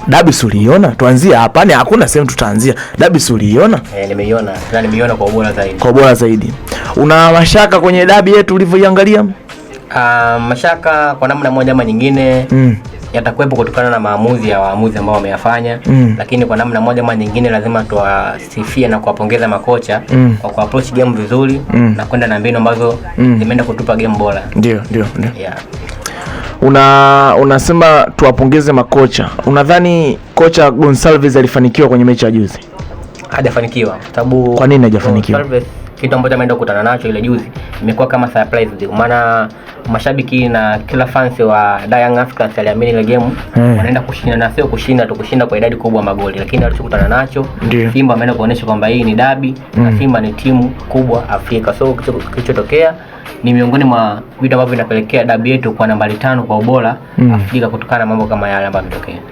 Dabi si uliiona? Tuanzie hapa, ni hakuna sehemu tutaanzia. Dabi si uliiona? Eh, nimeiona na nimeiona kwa ubora zaidi. Kwa ubora zaidi. Una mashaka kwenye dabi yetu ulivyoiangalia? Mashaka kwa namna moja ama nyingine yatakuwepo kutokana na maamuzi ya waamuzi ambao wameyafanya, lakini kwa namna moja ama nyingine lazima tuwasifie na kuwapongeza makocha kwa kuapproach game vizuri na kwenda na mbinu ambazo zimeenda kutupa game bora. Ndio. Yeah. Unasema tuwapongeze makocha. Unadhani kocha Gonsalves alifanikiwa kwenye mechi ya juzi? Hajafanikiwa sababu. Kwa nini hajafanikiwa? Gonsalves, kitu ambacho ameenda kukutana nacho ile juzi imekuwa kama surprise, maana mashabiki na kila fans wa Young Africans aliamini ile game wanaenda kushinda, na sio kushinda tu, kushinda kwa idadi kubwa magoli, lakini walichokutana nacho, Simba ameenda kuonyesha kwamba hii ni dabi na Simba ni timu kubwa Afrika. So kilichotokea ni miongoni mwa vitu ambavyo vinapelekea dabi yetu kwa nambari 5 kwa ubora Afrika, kutokana na mambo kama yale ambayo yametokea.